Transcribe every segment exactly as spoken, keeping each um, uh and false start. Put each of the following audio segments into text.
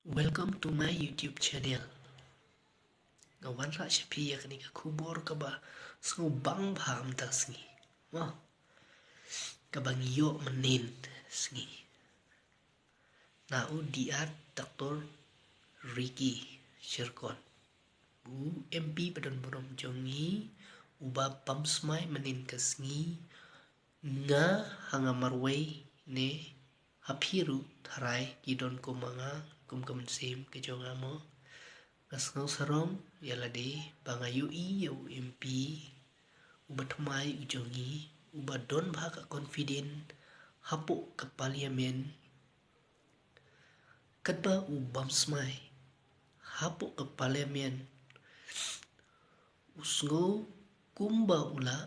Welcome to my YouTube channel. Nga wanrah sha phi ïa kane ka khubor kaba sngewbang bha mynta sngi. Mo. Kaba ngi ïoh mynnin sngi. Na u D R Doctor Ricky Syngkon. U M P ba don burom jong ngi, uba bam smai mynnin ka sngi, nga ha nga marwei ne ha phi ruh tharai ki don kum ma nga, kum ka mynsiem ka jong nga mo. Nga sngew sarong ïa lade ba nga ïohi ïa u M P uba thymmai u jong ngi, uba don bha ka confident hapoh ka parliament. Katba u bam smai hapoh ka parliament, u sngew kumba u la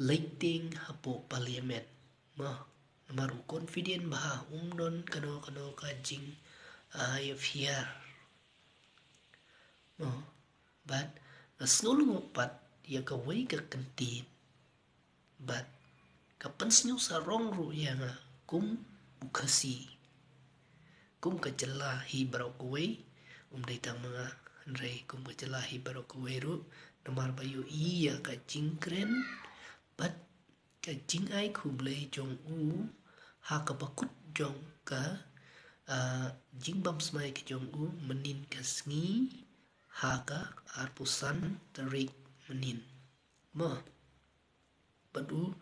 leit tieng hapoh parliament. Mo, namar u confident bha, um don kano kano ka jing, ah, ïa phi ïa. Mo, bad nga sngew lyngngoh pat ïa kawei ka kyntien. Bad ka pynsngew sarong ruh ïa nga kum u Khasi, kum ka jylla hi baroh kawei, um dei tang ma nga, hynrei kum ka jylla hi baroh kawei ruh, namar ba ïohi ïa ka jingkren bad ka jingai khublei jong u ha kaba kut jong ka, ah, jingbam smai ka jong u mynnin ka sngi ha ka arphew san tarik mynnin. Mo. Bad u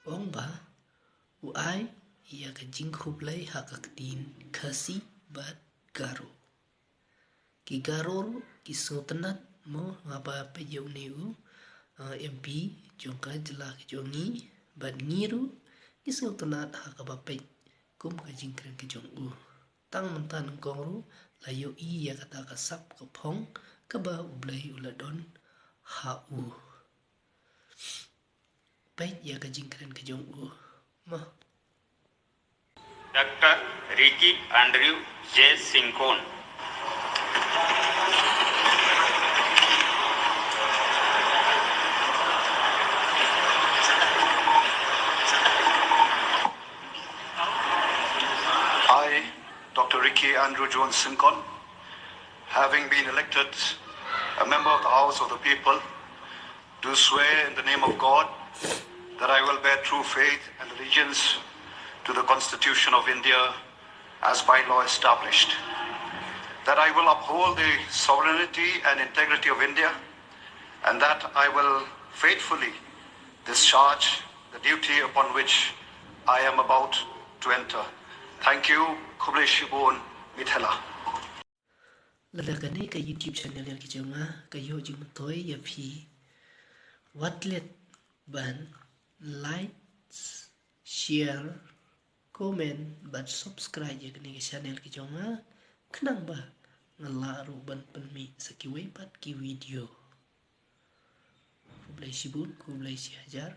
ong ba u ai ïa ka jingkhublei ha ka ktien Khasi bad Garo. Ki Garo ruh ki sngewtynnat mo, haba peit ïa une u, ah, M P jong ka jylla ka jong ngi, bad ngi ruh ngi sngewtynnat ha kaba peit kum ka jingkren ka jong u. Tang mynta nyngkong ruh la ïohi ïa kata ka sap ka phong kaba U Blei u la don ha u. Peit ïa ka jingkren ka jong u. Mo. Doctor Ricky Andrew J Syngkon. I, Doctor Ricky Andrew Jones Syngkon, having been elected a member of the House of the People, do swear in the name of God that I will bear true faith and allegiance to the Constitution of India as by law established, that I will uphold the sovereignty and integrity of India, and that I will faithfully discharge the duty upon which I am about to enter. Thank you. Khublei shibun. Mithela. Lada kane ka YouTube channel ïa ki jong nga ka ïoh jingmyntoi ïa phi, wat leh ban like, share, comment bad subscribe ïa kane ka channel ki jong nga, khnang ba nga lah ruh ban pynmih sa kiwei pat ki video. Khublei shibun, khublei shihajar.